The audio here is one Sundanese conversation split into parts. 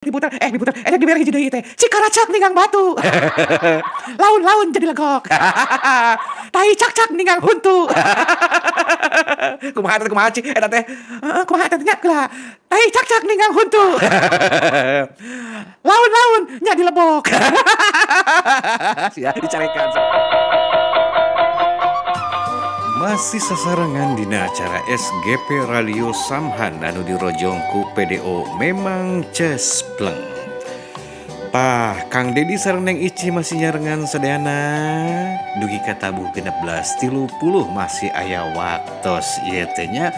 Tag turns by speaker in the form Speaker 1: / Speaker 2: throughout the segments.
Speaker 1: Diputer, eh diputer, eh dibere hiji deui teh. Cikaracak ninggang batu. Laun-laun jadi legok. Tai cak-cak ninggang huntu. Kumaha teh, kumaha ci eta teh? Heeh, kumaha eta teh nya? Geula. Tai cak-cak ninggang huntu. Laun-laun nya dilebok. Sia dicarekan.
Speaker 2: Masih sasarengan dina acara SGP Radio Samhan anu dirojong ku PDO memang cespleng. Tah, Kang Dedi sareng Neng Ici masih nyarengan sadayana. Dugi ka tabuh 16.30 masih aya waktos ieu teh nya.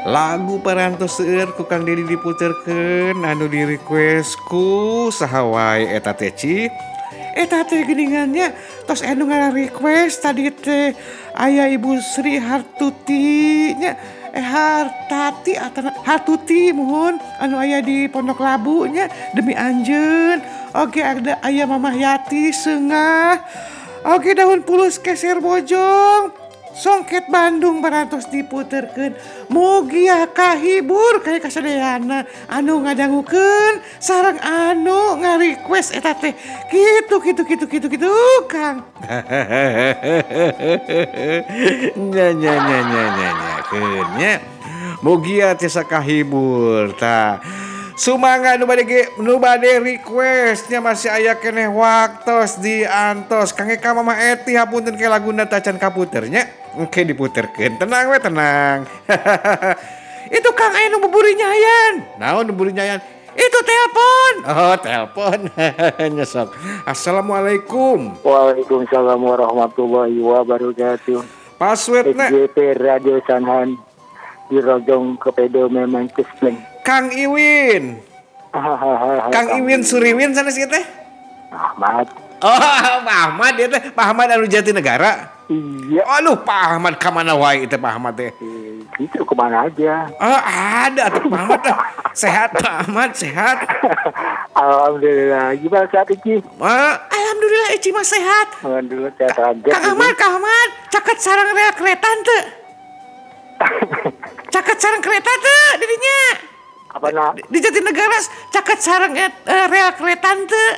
Speaker 2: Lagu parantos seueur ku Kang Dedi diputerkeun anu di request ku saha wae eta teh Ci.
Speaker 1: Eta teh geuningannya tos anu ngara-request tadi teh aya Ibu Sri Hartuti nya, Hartati atau Hartuti muhun anu aya di Pondok Labu nya demi anjeun. Oke, ada aya Mamah Yati Sengah. Oke, daun pulus keser bojong. Songket Bandung parantos diputerkeun. Mugia kahibur kayak kasadayana anu ngadangukeun sareng anu ngarequest eta teh. Kitu kitu kitu kitu kitu Kang.
Speaker 2: Nya nya nya nya nya nya keun nya. Mugia tiasa kahibur tah. Sumangga nu bade ge nu bade requestnya masih aya keneh waktos di antos. Kang Eka Mama Eti hapunten ke laguna tacan kaputer nya. Oke diputerkeun. Tenang we tenang.
Speaker 1: Itu Kang aya nu buburi nyayan.
Speaker 2: Naon buburi nyayan?
Speaker 1: Itu telepon.
Speaker 2: Oh, telepon. Nyesok. Assalamualaikum.
Speaker 3: Waalaikumsalam warahmatullahi wabarakatuh.
Speaker 2: Passwordna
Speaker 3: SGP Radio Samhan dirojong ke PDO memang cespleng.
Speaker 2: Kang Iwin. Kang Iwin Suriwin sanes ieu teh?
Speaker 3: Ahmad.
Speaker 2: Oh, Pak Ahmad ieu teh. Pak Ahmad anu Jatinegara.
Speaker 3: Iya.
Speaker 2: Aduh, Pak Ahmad ka mana wae teh Pak Ahmad teh?
Speaker 3: Itu kemana aja.
Speaker 2: Oh, ada atuh Pak Ahmad. Sehat Pak Ahmad, sehat.
Speaker 3: Alhamdulillah. Gimana sehat Ici?
Speaker 1: Alhamdulillah Ici mah sehat.
Speaker 3: Alhamdulillah sehat aja.
Speaker 1: Kang Ahmad, Kang Ahmad, caket sareng rel kereta teu? Caket sareng kereta teu dirinya?
Speaker 3: Apa nak?
Speaker 1: Di Jatinegara caket sareng rel kereta teu?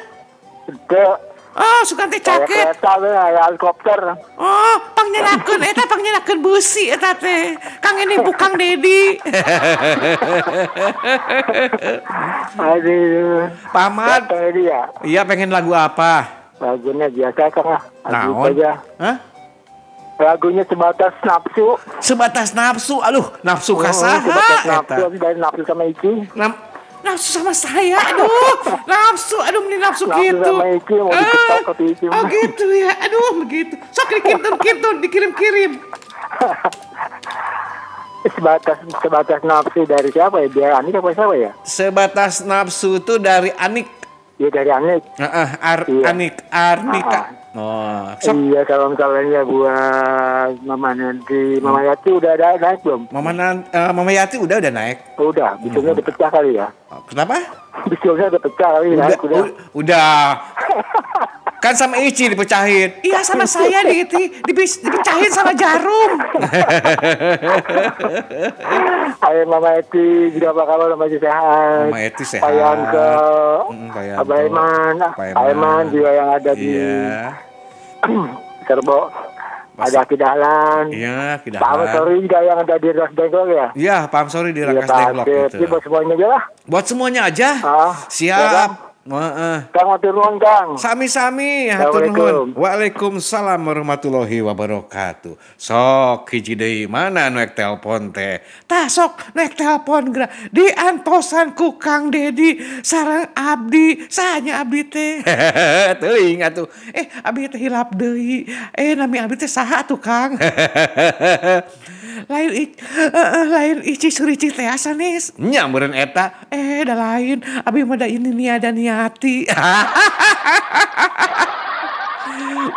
Speaker 3: Teu.
Speaker 1: Oh, suka teh caket.
Speaker 3: Kereta we helikopter.
Speaker 1: Oh, pangnyanakeun eta pangnyanakeun beusi eta teh. Kang ini Kang Dedi.
Speaker 3: Aduh.
Speaker 2: Pak Ahmad.
Speaker 3: Ya?
Speaker 2: Iya, pengen lagu apa?
Speaker 3: Lagunya biasa Kang. Lagu aja.
Speaker 2: Hah?
Speaker 3: Lagunya Sebatas Nafsu.
Speaker 2: Sebatas Nafsu. Aduh, nafsu ka saha?
Speaker 3: Sebatas nafsu, dari nafsu sama Ici.
Speaker 1: Nafsu sama saya, aduh, nafsu, aduh, mending nafsu gitu.
Speaker 3: Nafsu sama Ici, mau diketok ke Ici.
Speaker 1: Oh gitu ya, aduh, begitu. Sok dikintun-kintun, dikirim-kirim.
Speaker 3: Sebatas nafsu dari siapa ya? Biar Anik apa siapa ya?
Speaker 2: Sebatas nafsu itu dari Anik.
Speaker 3: Iya, dari Anik.
Speaker 2: Iya. Anik, Arnika. Oh, sok.
Speaker 3: Iya, kalau misalnya buat Mama nanti, Mama Yati udah ada naik belum?
Speaker 2: Mama Yati udah naik.
Speaker 3: Oh, udah, bisulnya udah pecah kali ya.
Speaker 2: Kenapa?
Speaker 3: Bisulnya udah pecah kali, naik udah.
Speaker 2: Udah. Kan sama Ici dipecahin.
Speaker 1: Iya, sama saya dipecahin sama jarum.
Speaker 3: Ayo Mama Eti, juga apa kabar, masih sehat?
Speaker 2: Mama Eti sehat.
Speaker 3: Pak Yanto, Abah Eman, Pak Eman juga yang ada di Serbo. Ada Ki Dahlan.
Speaker 2: Iya, Ki Dahlan.
Speaker 3: Pak Amsori juga yang ada di Rangkas Dengklok ya?
Speaker 2: Iya, Pak Amsori di Rangkas Dengklok gitu.
Speaker 3: Buat semuanya aja lah.
Speaker 2: Buat semuanya aja? Siap.
Speaker 3: Ya, Kang, hatur nuhun Kang.
Speaker 2: Sami-sami, hatur nuhun. Waalaikumsalam warahmatullahi wabarakatuh. Sok hiji deui mana nu ek telepon teh?
Speaker 1: Tah sok nu ek telepon geura diantosan ku Kang Dedi sareng abdi. Saha abdi teh?
Speaker 2: Teuing atuh.
Speaker 1: Abdi teh hilap deui. Nami abdi teh saha atuh Kang? Lain Ici Surici teh sanes.
Speaker 2: Nya meureun eta.
Speaker 1: Da lain. Abi mah da ini nia dan niati.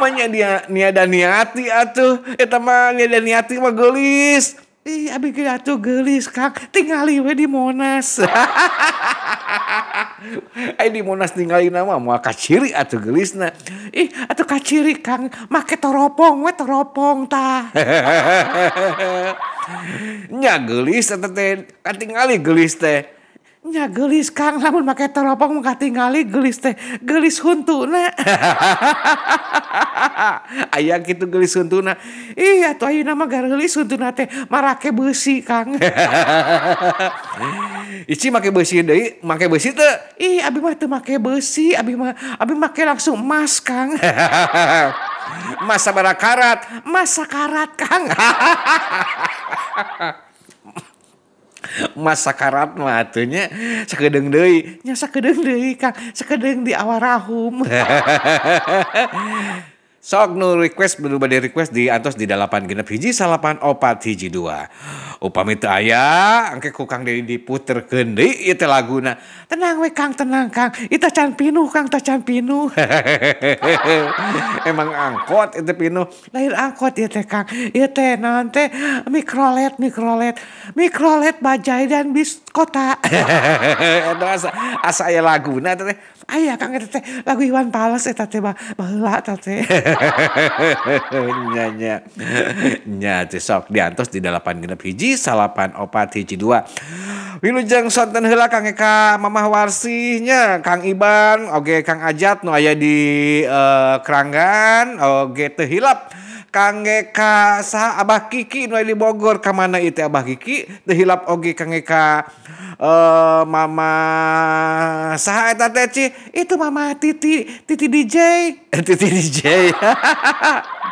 Speaker 2: Manya dia nia dan niati atuh. Eta mah nia dan niati mah geulis.
Speaker 1: Ih, abi ge atuh geulis Kang. Tingali we di Monas.
Speaker 2: Ai di Monas ningali mah moal kaciri atuh geulisna.
Speaker 1: Ih, atuh kaciri Kang, make toropong we toropong tah.
Speaker 2: Nya geulis eta teh, katingali geulis teh.
Speaker 1: Nya geulis Kang, lamun make teropong mah katingali geulis teh, geulis huntuna. Aya kitu geulis huntuna. Ih atuh ayeuna mah gareulis huntuna teh marake beusi Kang.
Speaker 2: Ici make beusi deui, make beusi teu?
Speaker 1: Ih abi mah teu make beusi, abi mah abi make langsung emas Kang.
Speaker 2: Emas sabaraha karat?
Speaker 1: Emas sakarat Kang.
Speaker 2: Emas sakarat mah atuh nya sakedeung deui.
Speaker 1: Nya sakedeung deui Kang, sakedeung di awarahum.
Speaker 2: Sok nu request nu bade request di antos di 861 9 4 1 2. Upami teu aya engke ku Kang Dedi diputerkeun deui ieu teh laguna.
Speaker 1: Tenang we Kang, tenang Kang. Ieu can pinuh Kang, tah can pinuh.
Speaker 2: Emang angkot itu pinuh.
Speaker 1: Lain angkot ieu teh Kang. Ieu teh naon teh mikrolet, mikrolet. Mikrolet bajai dan bis kota.
Speaker 2: Eta asa aya laguna eta teh.
Speaker 1: Aya Kang eta teh lagu Iwan Fals eta teh baheula eta teh.
Speaker 2: Nya nya. Nya teh sok diantos di 861 9 4 1 2. Wilujeng sonten heula Kang Eka Mamah Warsih nya, Kang Iban, oge Kang Ajat nu aya di Keranggan, oge teu hilap Kang Eka saha Abah Kiki nu aya di Bogor, ka mana ieu teh Abah Kiki? Teu hilap oge Kang Eka Mama saha eta teh Ci?
Speaker 1: Itu Mama Titi, Titi DJ.
Speaker 2: Titi DJ.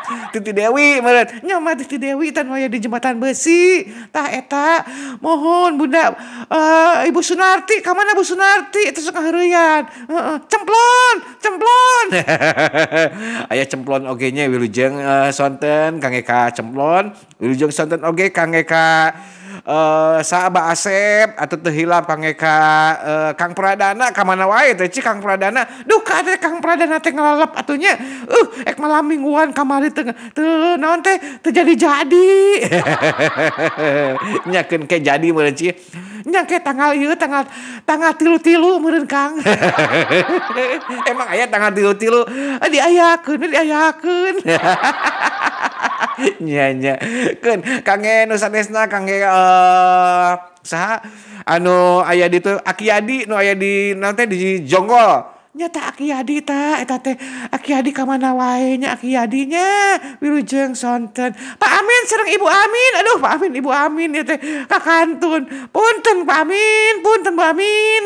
Speaker 2: Titi Dewi meureun.
Speaker 1: Nya Mama Titi Dewi teh nu aya di jembatan besi. Tah eta mohon Bunda Ibu Sunarti, ka mana Bu Sunarti? Eta sok ngaheureuyan. Heeh, cemplon, cemplon.
Speaker 2: Aya cemplon oge nya wilujeng sonten Kang Eka cemplon, wilujeng sonten oge Kang Eka sa Abah Asep atau teu hilap Kang Eka Kang Pradana ka mana wae teh Ci Kang Pradana.
Speaker 1: Duh ka teh Kang Pradana teh ngelalep atuh nya. Ek malam mingguan kamari teu teu naon teh teu jadi-jadi.
Speaker 2: Nyakeun ke jadi meureun Ci.
Speaker 1: Nya ke tanggal ieu tanggal tanggal 3 meureun Kang.
Speaker 2: Emang aya tanggal 3?
Speaker 1: Diayakeun, diayakeun.
Speaker 2: Nya nya. Keun Kang nu sanesna Kang saha anu aya di teu Aki Adi nu aya di naon teh di Jonggol.
Speaker 1: Nya tah Aki Adi tah eta teh Aki Adi ka mana wae nya Aki Adi nya wilujeng sonten. Pak Amin sareng Ibu Amin. Aduh Pak Amin Ibu Amin ieu teh ka kantun. Punten Pak Amin, punten Bu Amin.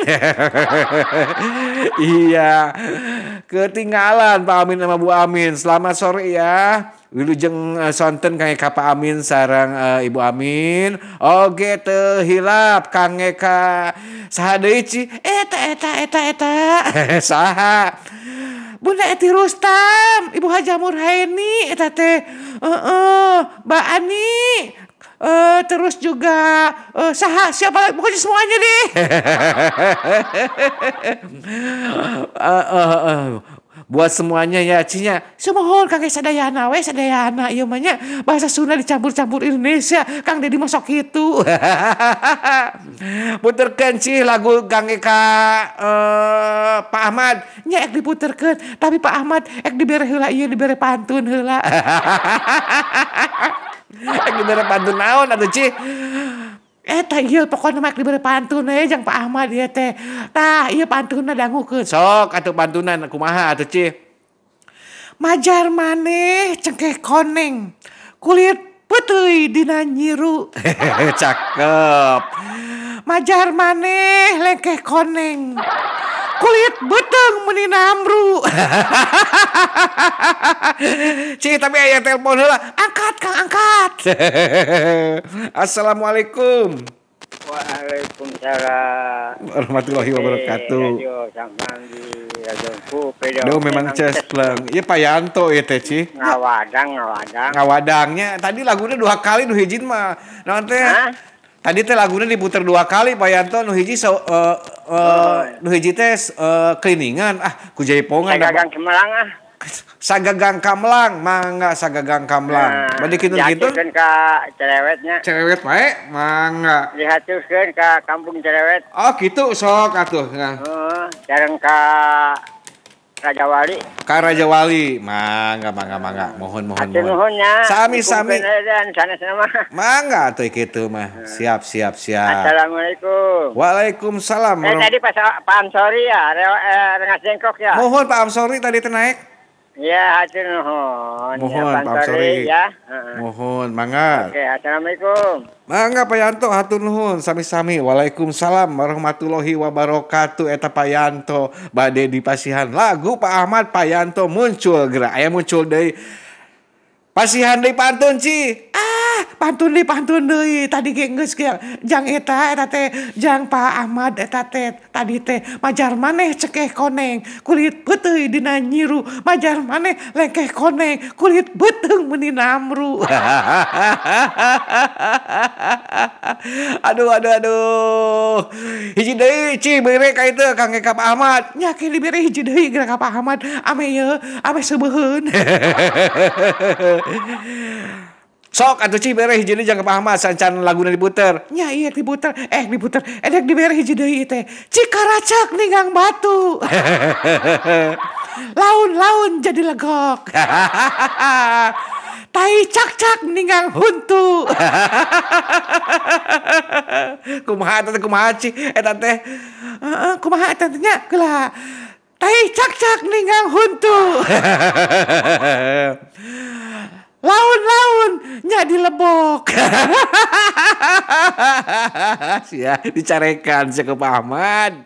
Speaker 2: Iya. Ketinggalan Pak Amin sama Bu Amin. Selamat sore ya. Wilujeng sonten Kang Eka Pak Amin sareng Ibu Amin. Oge teu hilap Kang Eka saha deui Ci?
Speaker 1: Eta eta eta eta.
Speaker 2: Saha?
Speaker 1: Bunda Eti Rustam, Ibu Haja Murhaeni eta teh. Heeh, Mbak Ani. Terus juga saha siapa lagi pokoknya semuanya deh.
Speaker 2: Buat semuanya ya Cinya.
Speaker 1: Sumuhun Kang sadayana we sadayana ieu mah nya bahasa Sunda dicampur-campur Indonesia. Kang Dedi mah sok kitu.
Speaker 2: Puterkeun Ci lagu Kang Eka Pak Ahmad.
Speaker 1: Nya ek diputerkeun, tapi Pak Ahmad ek dibere heula ieu dibere pantun heula.
Speaker 2: Ek dibere pantun naon atuh Ci?
Speaker 1: Eta ieu pokona mah dibere pantun we jang Pak Ahmad ieu teh. Tah ieu pantunna dangukeun.
Speaker 2: Sok atuh pantunan kumaha atuh Ci?
Speaker 1: Majar maneh cengkeh koneng, kulit peuteuy dina nyiru.
Speaker 2: Cakep.
Speaker 1: Majar maneh lengkeh koneng, kulit beuteung meuni namru.
Speaker 2: Ci tapi aya telepon heula.
Speaker 1: Angkat Kang, angkat.
Speaker 2: Assalamualaikum.
Speaker 3: Waalaikumsalam
Speaker 2: warahmatullahi wabarakatuh.
Speaker 3: Radio Sampan di Radioku
Speaker 2: Duh memang cespleng. Ieu Pak Yanto ieu teh Ci.
Speaker 3: Ngawadang, ngawadang.
Speaker 2: Ngawadangnya tadi laguna 2 kali nu hiji mah. Naon teh? Tadi teh laguna diputer 2 kali Pak Yanto nu hiji nu hiji teh cleaningan ah ku jaipongan.
Speaker 3: Sagagang Kemelang ah.
Speaker 2: Sagagang Kamlang, mangga Sagagang Kamlang.
Speaker 3: Nah,
Speaker 2: bade kintun-kintun
Speaker 3: dihaturkeun ka Cerewetnya.
Speaker 2: Cerewet wae, mangga.
Speaker 3: Dihaturkeun ka kampung Cerewet.
Speaker 2: Oh, gitu sok atuh. Nah.
Speaker 3: Heeh, sareng ka Raja Wali.
Speaker 2: Ka Raja Wali. Mangga mangga mangga. Mohon mohon
Speaker 3: Hatur
Speaker 2: mohon.
Speaker 3: nuhun nya.
Speaker 2: Sami sami.
Speaker 3: Mangga
Speaker 2: atuh kitu mah. Siap siap siap.
Speaker 3: Assalamualaikum.
Speaker 2: Waalaikumsalam.
Speaker 3: Tadi Pak Amsori ya, Rengas Dengklok ya.
Speaker 2: Mohon Pak Amsori tadi teh naik.
Speaker 3: Ya, hatur nuhun.
Speaker 2: Mohon Pak Amsori
Speaker 3: ya.
Speaker 2: Mohon mangga.
Speaker 3: Oke, assalamualaikum.
Speaker 2: Mangga Pak Yanto, hatur nuhun sami-sami. Waalaikumsalam warahmatullahi wabarakatuh. Eta Pak Yanto bade dipasihan lagu Pak Ahmad, Pak Yanto muncul geura. Aya muncul deui. Pasihan deui pantun Ci.
Speaker 1: Ah, pantun deui. Tadi ge geus jang eta eta teh jang Pak Ahmad eta teh tadi teh majar maneh cekeh koneng kulit peuteuy dina nyiru, majar maneh lengkeh koneng kulit beuteung meuni namru.
Speaker 2: Aduh aduh aduh. Hiji deui Ci bere ka itu Kang ka Pak Ahmad.
Speaker 1: Nya ke dibere hiji deui geura ka Pak Ahmad ame ye ame seubeheun.
Speaker 2: Sok atuh Ci bere hiji deui jang ka Pak Ahmad sancan laguna diputer.
Speaker 1: Nya ieu diputer, diputer. Edek dibere hiji deui teh. Cikaracak ninggang batu. Laun-laun jadi legok. Tai cak-cak ninggang huntu.
Speaker 2: Kumaha eta teh kumaha Ci eta teh?
Speaker 1: Heeh, kumaha eta teh nya geula. Tai cak-cak ninggang huntu. Laun-laun nya dilebok.
Speaker 2: Sia dicarekan sia ke Pak Ahmad.